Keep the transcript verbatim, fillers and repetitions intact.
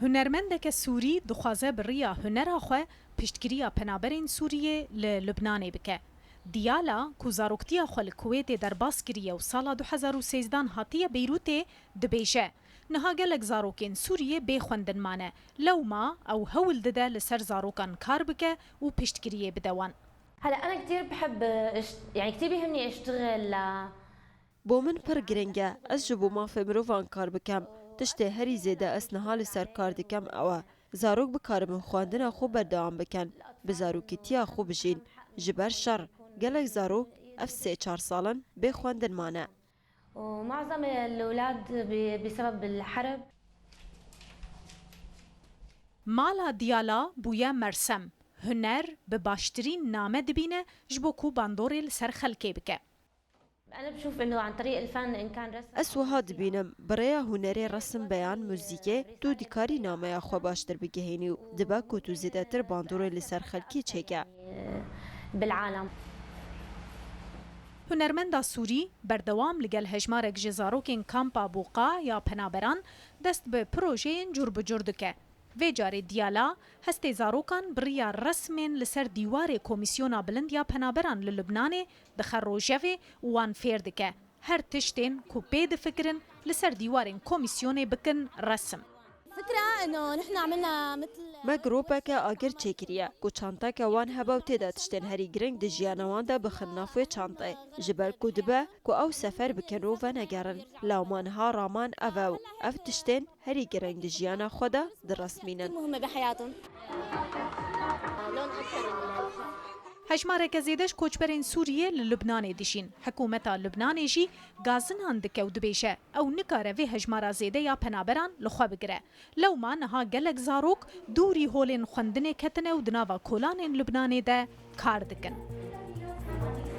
Hunermendeke Sûrî dixwaze bi riya hunera xwe piştgiriya penaberên Sûriyê li Lubnanê bike. Diyala, ku zaroktiya xwe li Kuwêtê derbas kiriye û sala du hezar û sêzdan hatiye Beyrûtê, dibêje, niha gelek zarokên Sûriyê bê xwendin mane. Lewma ew hewl dide li ser zarokan kar bike û piştgiriyê bide wan. هلا انا كثير بحب أشت... يعني كثير بيهمني اشتغل ل Bo min pir giring e ez ji bo mafê mirovan kar bikem. Tiştê herî zêde ez niha li ser kar dikem ew e, zarok bikaribin xwendina xwe berdewam bikin, bi zarokîtiya xwe bijîn. Ji ber şer, gelek zarok ev sê çar sal in bê xwendin mane. ومعظم الاولاد ب... بسبب الحرب. Mala Diyala bûye mersem, huner bi baştirîn name dibîne ji bo ku bandorê li ser xelkê bike. انا بشوف انه عن طريق الفن ان كان رسم Ez wiha dibînim, bi rêya hunerê resim be yan muzîkê, tu dikarî nameya xwe baştir bigihînî û dibe ku tu zêdetir bandorê li ser xelkî çêke. بالعالم. Hunermenda Sûrî berdewam li gel hejmarek ji zarokên kampa Boqa ya penaberan dest bi projeyên cur bi cur dike. Vê carê Diyala hestê zarokan bi riya resmên li ser dîwarê Komîsyona Bilind ya Penaberan li Lubnanê dixe rojevê û wan fêr dike her tiştên ku pê difikirin li ser dîwarên komîsyonê bikin resim. فكرة انه نحن عملنا مثل Me gropeke agir çêkiriye ku çanteke wan hebe û tê de tiştên herî giring di jiyana wan de bixin nav wê çanteyê, ji ber ku dibe ku ew sefer bikin û venegerin. Lewma niha raman ev e û ev tiştên herî giring di jiyana xwe de diresmînin. مهمة بحياتهم. Hejmareke zêde ji koçberên Sûriyê li Lubnanê dijîn. Hikûmeta Lubnanê jî gazinan dike û dibêje ew nikare vê hejmara zêde ya penaberan li xwe bigire. Lewma niha gelek zarok dûrî holên xwendinê ketine û di nava kolanên Lubnanê de kar dikin.